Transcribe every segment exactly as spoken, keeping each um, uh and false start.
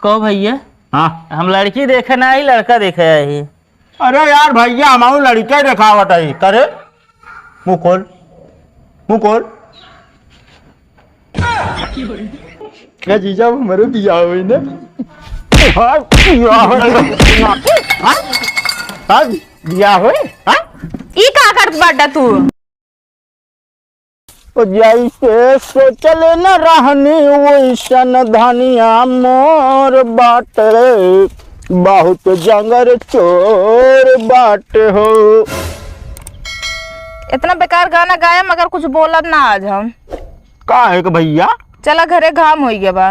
कहो भैया। हाँ। हम लड़की देखे ना आई, लड़का देखे आई। अरे यार भैया, हम लड़के देखावत आई। करे, मुँह खोल, मुँह खोल। का जीजा, वो हमरो बियाह होई ना? हाँ, बियाह होई। हाँ? हाँ, बियाह होई? हाँ? ई का करत बाटा तू? ओ जैसे सोचले न रहनी, वैसन धनिया मोर बाटे, बहुत जंगर चोर बाटे हो। इतना बेकार गाना गाया, मगर कुछ बोलब ना आज हम। काहे के भैया? चला घरे, घाम होई गया बा।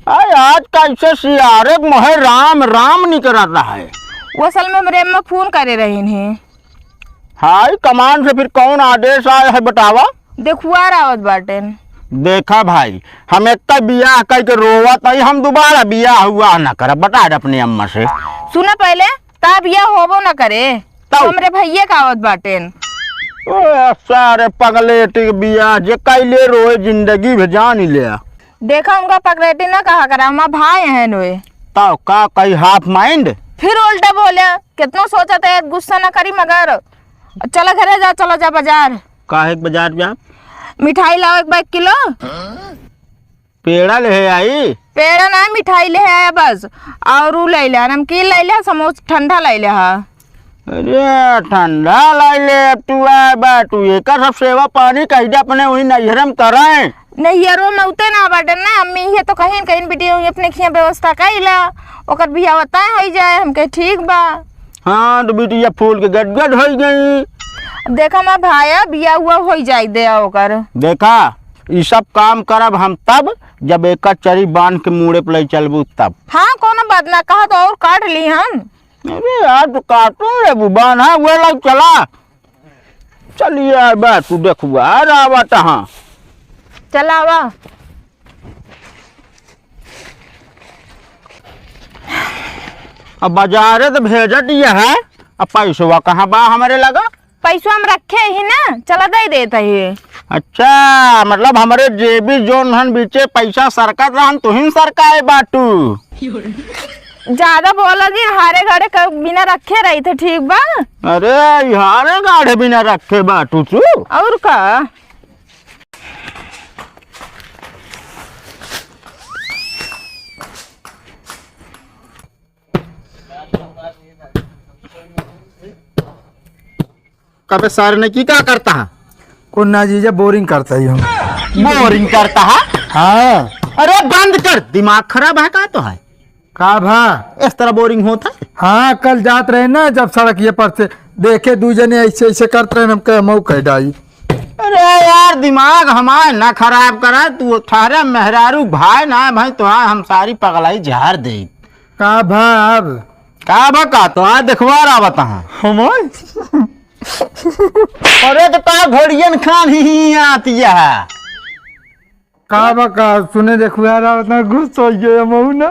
अरे आज कैसे सियारे के मोहे राम राम निकलत रहा है। वो असल में हमरे अम्मा फोन करे रहीन है। हाई कमांड से फिर कौन आदेश आया है बतावा? देखुआर आवत बाटेन। देखा भाई, हम एक बियाह कई के रोवत हई, हम दोबारा बियाह हुआ ना करब, बता दे अपने अम्मा से। सुना पहले, ता बियाह होबो ना करे, तो तब? हमरे भैया का आवत बाटेन। ओ सारे पगलेटी के बियाह जे कैले रोए जिंदगी भर जान ही ले। देखा, उनका पगलेटी ना कहा करा, हमार भाई हैं नोए। तो का कही, हाफ माइंड? फिर उल्टा बोले, कितनो सोचा था, गुस्सा ना करी, मगर चला घरे जा, चला जा बाजार। काहे के बाजार जा? मिठाई लाओ एक बैग किलो। पेड़ा ले आई? पेड़ा ना, मिठाई ले आया बस। और ऊ ले ले, नमकीन ले ले, समोसा ठंडा ले ले हा। अरे ठंडा ले ले, अब तू आए बा, तू एकर सब सेवा पानी कह दे अपने वही नैहर में करें। नैहरो में उते ना बाटे ना, अम्मी ये तो कहीं कहीं बिटिया हुई अपने खिया व्यवस्था कइला, ओकर बियाह तय हो जाए, हमके ठीक बा। हाँ, तो बिटिया फूल के गदगद हो गई। अब देखा मैं भाया, बियाह हुआ हो जाए दे ओकर। देखा, ई सब काम करब हम तब, जब एकर चरी बांध के मूड़े पे ले चलबू तब। हाँ, कोनो बात ना, कहा तो और काट ली हम। अरे यार, तू काटू लेबू, बांधा हुए लग चला। चलिए यार, बा तू देखुआ, आ रहा बा तहाँ। चला आवा। अब बाजारे तो भेजत ये है, अब पैसवा कहाँ बा हमरे लगा? पैसवा हम रखे ही ना, चला दे देत ही। अच्छा, मतलब हमरे जेबी जोन हन बीचे पैसा सरकत रहन, तुहिन सरकाए बाटू। ज्यादा बोला जी, हारे गाड़े क बिना रखे रही थे, ठीक बा? अरे, हारे गाड़े बिना रखे बाटू तू? और का? कबे सारे ने की का करता है? को ना जीजा, बोरिंग करता ही हम। बोरिंग करता है? हाँ। अरे बंद कर, दिमाग खराब है का तो है? का भा? इस तरह बोरिंग होता है? हाँ, कल जात रहे ना जब सड़क ये पर से देखे दू जने ऐसे ऐसे करत रहे, हम कहे मऊ कह डाई। अरे यार, दिमाग हमार ना खराब करा, तू थारे मेहरारू भाई ना भाई, तो हम सारी पगलाई झाड़ दे। का भा अब? का बा का तो आज देखवा रहा बता। हमार? अरे तो का घोड़ियन खान ही आती है। का बा का सुने देखवा रहा बता, गुस्सा हो गया मऊ ना।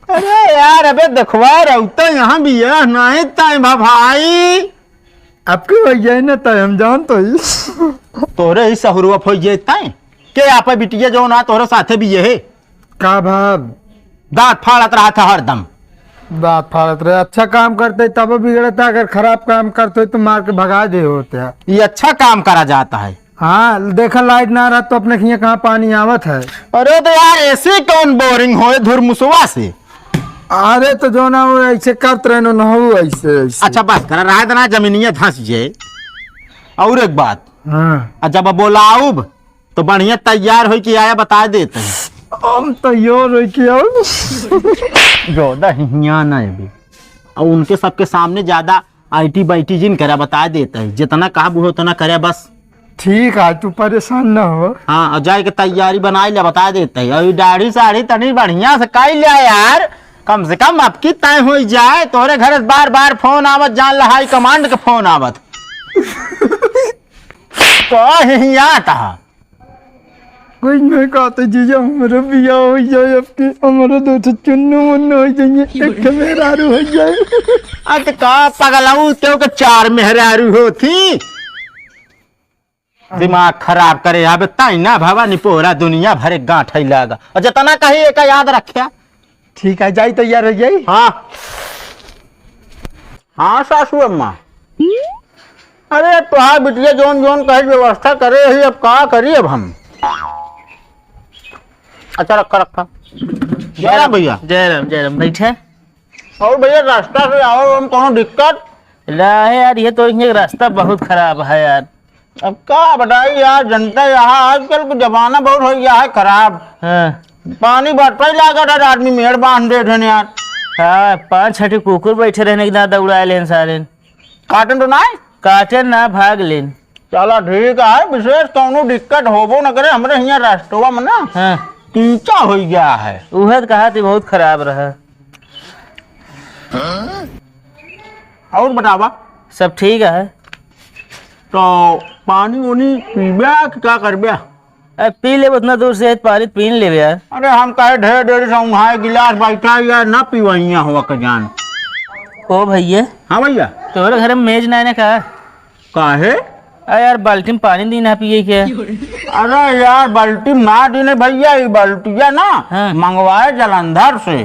अरे यार, अबे देखवा रहा तो यहाँ भी है, नहीं ताई भा भाई। आपके हो गया ना ताई, हम जान तो ही। तोरे ही सहुरुआ हो गया ताई। के आपे बिटिया जो ना तोरे साथे भी ये है। का भाव? दांत फाड़त रहा था हरदम। दांत फाड़त रहे, अच्छा काम करते तब बिगड़ता, अगर खराब काम करते तो मार के भगा दे होते हैं। ये अच्छा काम करा जाता है। हाँ, देखा लाइट ना रहा तो अपने खिया कहाँ पानी आवत है। अरे तो यार एसी कौन बोरिंग होए धुरमुसवा से? अरे तो जो ना हो ऐसे करत रहे नो, ना हो ऐसे, ऐसे। अच्छा बस करा, रहा देना जमीनिया धंस जे। और एक बात। हाँ। आ जब बोलाउब तो बढ़िया तैयार होई के आया, बता देते हैं। हम तैयार होई के आओ। ज्यादा हियाँ ना अभी। और उनके सबके सामने ज्यादा आईटी बाईटी जिन करा, बता देते हैं। जितना कहा बूढ़ो उतना करे बस। ठीक है, तू परेशान ना हो। हाँ, और जाए के तैयारी बनाई ले, बता देते हैं। और ये दाढ़ी साढ़ी तनी बढ़िया से काई ले यार, कम से कम अब की तय हो जाए। तोरे घर बार बार फोन आवत, जान ला हाई कमांड के फोन आवत। कहीं आता है। कुछ नहीं कहते जीजा, हमारा बियाह हो जाए, अब के हमारा दो ठो चुन्नू मुन्नू हो जाइए, एक ठो मेहरारू हो जाए। अत का पगलाऊ, क्यों के चार मेहरारू होती? दिमाग खराब करे, अब ताई ना भवानी पोरा दुनिया भर एक गांठ है लागा। और जितना कही एक याद रख्या। ठीक है, जाई तैयार होइ जाई। हाँ। हाँ सासू अम्मा। अरे तोहार बिटिया जौन जौन कहे व्यवस्था करे ही, अब का करी अब हम। अच्छा रखा रखा। जय राम भैया। जय राम, जय राम, बैठे। और भैया रास्ता से आओ, हम कौनो दिक्कत? ना है यार, ये तो एक रास्ता बहुत खराब है यार। अब का बताई यार, जनता यहाँ आजकल के जमाना बहुत होइ गया है खराब। हाँ। पानी बरसै लागत है, आदमी मेड़ बांध देत हैं यार। हाँ, पाँच छठी कुकुर बैठे रहने के दादा उड़ाए लेन सारे। काटन तो नाय? काटन ना, भाग लेन। चला ठीक है, विशेष कौनो दिक्कत होबो न करे, हमरे हियाँ रास्तवा में ना हाँ। कीचा होइ गया है। उहे तो कहा थी, बहुत खराब रहा। और बतावा? सब ठीक है। तो पानी उनी पीबे कि का करबे? अरे पी लेब, उतना दूर से पानी पी लेब यार। अरे हम कहे ढेर देर से उहाँ गिलास बैठा यार, ना पीवइया हुआ के जान। ओ भैया। हाँ भैया। तोहरे घर में मेज नाय ना का? काहे? अरे यार, बाल्टी में पानी दी ना पिए के। अरे यार, बाल्टी में ना दी ने भैया, ये बाल्टिया ना हाँ। मंगवाए जलंधर से।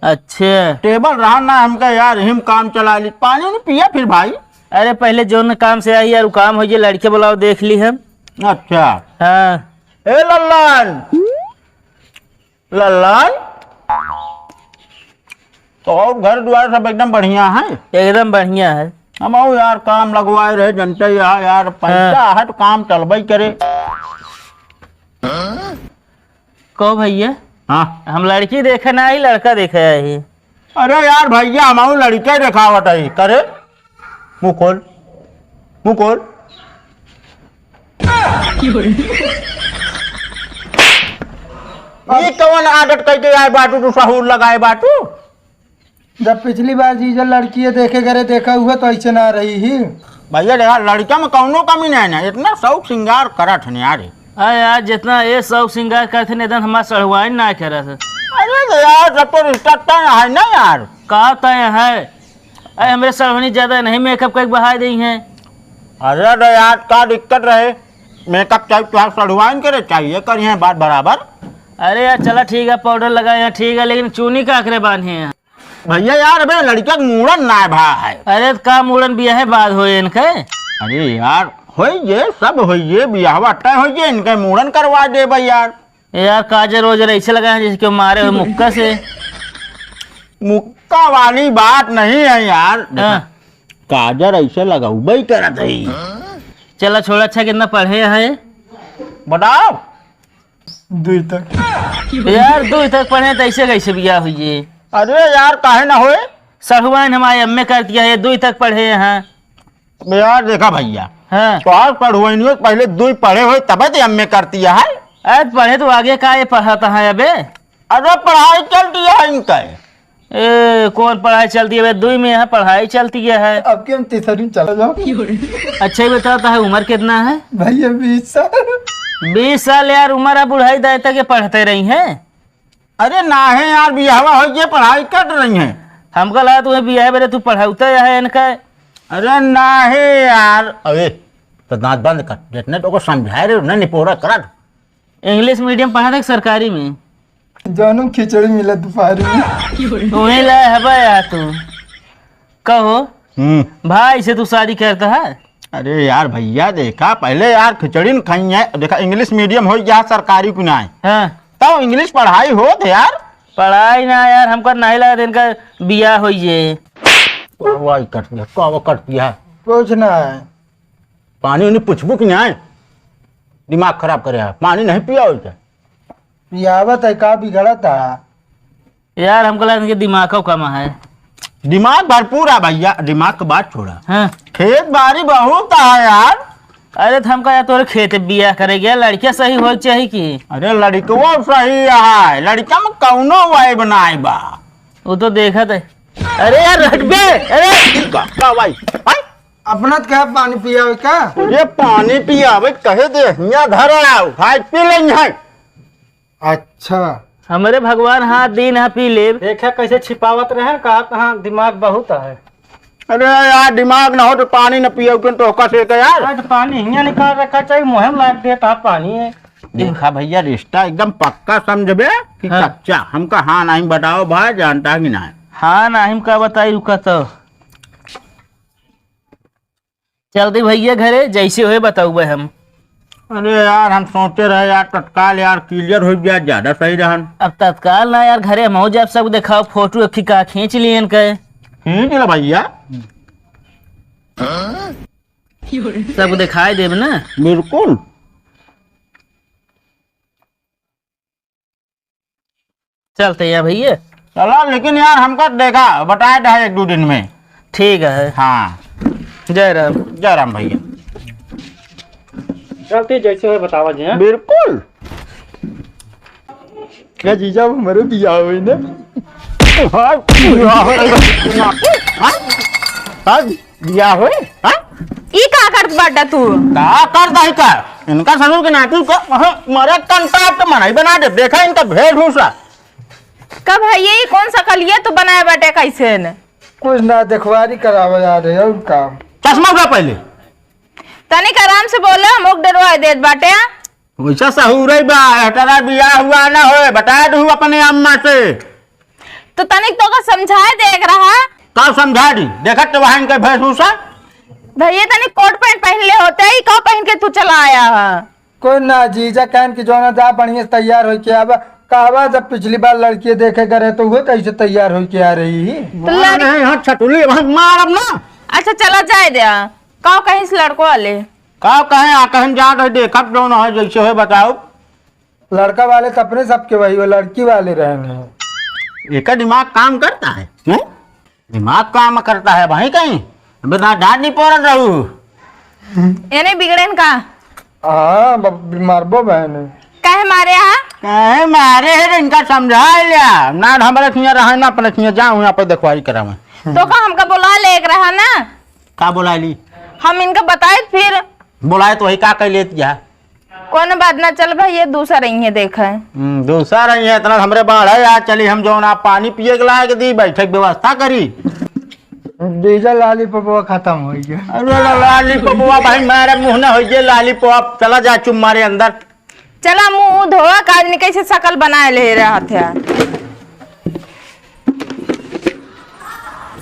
अच्छा। टेबल रहा ना हमका यार, हिम काम चला ली। पानी नहीं पिया फिर भाई? अरे पहले जौन काम से आई यार, उ काम होइ जाए, लड़के बुलाओ, देख ली हम। अच्छा। हाँ। ए लल्लन, लल्लन, तो और घर द्वार सब एकदम बढ़िया है? एकदम बढ़िया है। हम आओ यार, काम लगवाए रहे, जनते यहाँ यार, पैसा हाँ। है तो काम चलबे करे। कहो भैया। हाँ। हम लड़की देखे ना आई, लड़का देखे आई। अरे यार भैया, हम लड़के देखावत है करे। मुँह खोल, मुँह खोल। ये कौन आदत कह के आए बाटू, तू सहूर लगाए बाटू? जब पिछली बार जीजा लड़की देखे करे देखा हुआ तो ऐसे ना रही ही। भैया देखा, लड़का में कौनो कमी नहीं ना, इतना शौक श्रृंगार करत है यार। अरे यार, जितना ये शौक श्रृंगार करत है, इतना हमार सढ़ुआइन ना करत है। अरे तो यार, सब तो रिश्ता तय है ना यार। का तय है? अरे हमरे सढ़ुआइन ज्यादा नहीं मेकअप करके बहाय देई हैं। अरे तो यार, का दिक्कत रहे? मेकअप चाहे तुहार सढ़ुआइन करे, चाहिए करिए बात बराबर। अरे यार, चला ठीक है, पाउडर लगाए हैं ठीक है, लेकिन चूनी का आखिरे बांधे हैं? भैया यार, अबे लड़का के मूड़न ना भा है। अरे तो का मूड़न बियाहे बाद होए इनके? अरे यार, होइए, सब होइए, बियाहवा तय होइए, इनके मूड़न करवा देबे यार। ए यार, काजर ओजर ऐसे लगा है जैसे केहू मारे हो मुक्का से। मुक्का वाली बात नहीं है यार। हाँ। काजर ऐसे लगउबे करत है। चला छोड़ा, अच्छा कितना पढ़े हैं? बताओ। दुई तक। यार, दुई तक पढ़े तो ऐसे कैसे बियाह हुई? अरे यार, काहे ना होए? सढ़ुआइन हमारे एम ए कर दिया है, दुई तक पढ़े हैं। अबे यार, देखा भैया, हाँ। तो आज पढ़ुआइनियों से पहले दुई पढ़े होए, तबे तो एम ए करती है। अरे, पढ़े तो आगे का ये पढ़ाता है अबे? अरे, पढ़ाई चलती है इनका। ए, कौन पढ़ाई चलती है बे? दुई में यहाँ पढ़ाई चलती है। अब क्यों तीसरी में चला जाओ? अच्छा, ये बताओ, तो है उम्र कितना है? भैया, बीस साल। बीस साल यार, उम्र अब बुढ़ाई दाई तक ये पढ़ते रही हैं। अरे ना है यार, बियाहवा हो गया, पढ़ाई कर रही हैं। हमका लगा तुम्हें बियाह बेरे तू पढ़ाउता है इनका। अरे ना है यार। अबे, तो दांत बंद कर, जितने तो को समझाए रहे, उन्हें निपोरा करत। इंग्लिश मीडियम पढ़ा था कि सरकारी में? जानू खिचड़ी मिला दोपहर में। वहीं लाए हबा यार तू। कहो, हम्म। भाई से तू शादी करता है? अरे यार भैया, देखा पहले यार, खिचड़ी न खाई है। देखा, इंग्लिश मीडियम हो गया सरकारी को ना है। हाँ। तो इंग्लिश पढ़ाई होत है यार। पढ़ाई ना यार, हमका नहीं लगा इनका बियाह होई जे। वाह, कट दिया, का वो कट दिया? कुछ ना है। पानी उनी पूछबू कि नहीं? दिमाग खराब करे है, पानी नहीं पिया हो क्या? पियावत है, का बिगड़त है? यार, हमको लगा इनके दिमाग का कम है। दिमाग भरपूर है भैया, दिमाग की बात छोड़ा। हाँ। खेत बाड़ी बहुत है यार। अरे, तो हमका यार तोरे खेत बियाह करे गया, लड़कियां सही होए के चाही कि? अरे, लड़कवा सही है, लड़का में कौनो वाइब नाय बा। वो तो देखत है। अरे यार, हट बे, अरे। का, का भाई? भाई? अपना तो कहे पानी पियावे का? ये पानी पियावे कहे दे, हियां घर आओ, भाई पी लेंगे हैं। अच्छा। हमरे भगवान हाथ दीन है, पी लेब। देखा कैसे छिपावत रहे, कहा तहाँ दिमाग बहुत है। अरे यार, दिमाग ना हो तो पानी न पियो, क्यों तो का से का यार? आज पानी हियां निकाल रखा चाहिए, मुहिम लाग देता पानी है। देखा भइया, रिश्ता एकदम पक्का समझबे कि हाँ। कच्चा? हमका हाँ नाहीं बताओ भाई, जानता है कि नाहीं? हाँ नाहीं का बताई, रुका तो। चल दी भइया घरे, जैसे होए बताउबे हम। अरे यार, हम सोचे रहे यार, तत्काल यार clear होइ जाए, ज्यादा सही रहन। अब तत्काल ना यार, घरे हम हो जाब, सब देखाओ, फोटो अखी का खींच लियन के। खींच ले भइया। सब देखाई देब ना। बिल्कुल। चलते हैं भइया। चला, लेकिन यार हमका देखा, बताए दे एक दो दिन में। ठीक है। हाँ। जय राम। जय राम भइया। चलते जैसे होए बतावा जी, हाँ? बिल्कुल। क्या जीजा, अब हमरो बियाह होई ना? हाँ, बियाह होई। हाँ? हाँ? बियाह होई? हाँ? ई का करत बाटा तू? का करत है का? इनका ससुर के नाती को, हाँ, मरे कंटाप तो मनई बना दे। देखा इनका भेड़ भूसा। कब है ये? कौन सा कलिया तू बनाए बाटे कैसे न? कुछ ना, देखवारी करावे आ रहे, और काम। चश्मा उठा पहले। तनिक आराम से बोले, हम ओक डरवा देत बाटे। वैसा सहूरे बा, एतरा बियाह हुआ ना होए, बता दू अपने अम्मा से। तो तनिक तो का समझाए देख रहा। का समझा दी? देखत तो वहाँ इनके भेष भूसा। भैया तनिक कोट पैंट पहन ले होते ही, का पहन के तू चला आया है? कोई ना जीजा, कहन कि जोना जा बढ़िया से तैयार होके आवा। कहवा जब पिछली बार लड़की देखे गए रहे तो वो कैसे तैयार होके आ रही ही? तो लड़- नहीं, हाँ, छटुली, वहाँ मारब ना। अच्छा चला जाए दे, का कहीं से लड़को वाले? का कहें, आ कहें जा रहे, देखत जौन है जैसे है बताओ। लड़का वाले तो अपने सबके वही, वो लड़की वाले रहन हैं। एका दिमाग काम करता है, हैं? दिमाग काम करता है भाई कहीं? बिना डांट नहीं पड़त रहू। एने बिगड़ेन का? हाँ, ब-, मारबो बहन। काहे मारे हा? काहे मारे है, इनका समझा लिया। ना हमारे खिया रहा, ना अपने खिया जाऊँ, यहाँ पे देखवारी करावे। तो का हमका बुला ले एक रहा ना? का बुला ली? हम इनका बताए फिर। बुलाए तो वही का कह लेती है? कौन बात ना, चल भाई, ये दूसरा रही है, देख है। हम्म, दूसरा रही है, इतना हमरे बाढ़ है, आज चली हम जौन आप पानी पिए के लायक दी, बैठे के व्यवस्था करी। डीजल लालीपॉपवा खत्म हो गया। अरे ला-, लालीपॉपवा भाई, मारे मुँह ना हो गए, लालीपॉप चला जा, चुप मारे अंदर। चला मुँह धोवा, का आदमी कैसे शकल बनाए ले रहा था।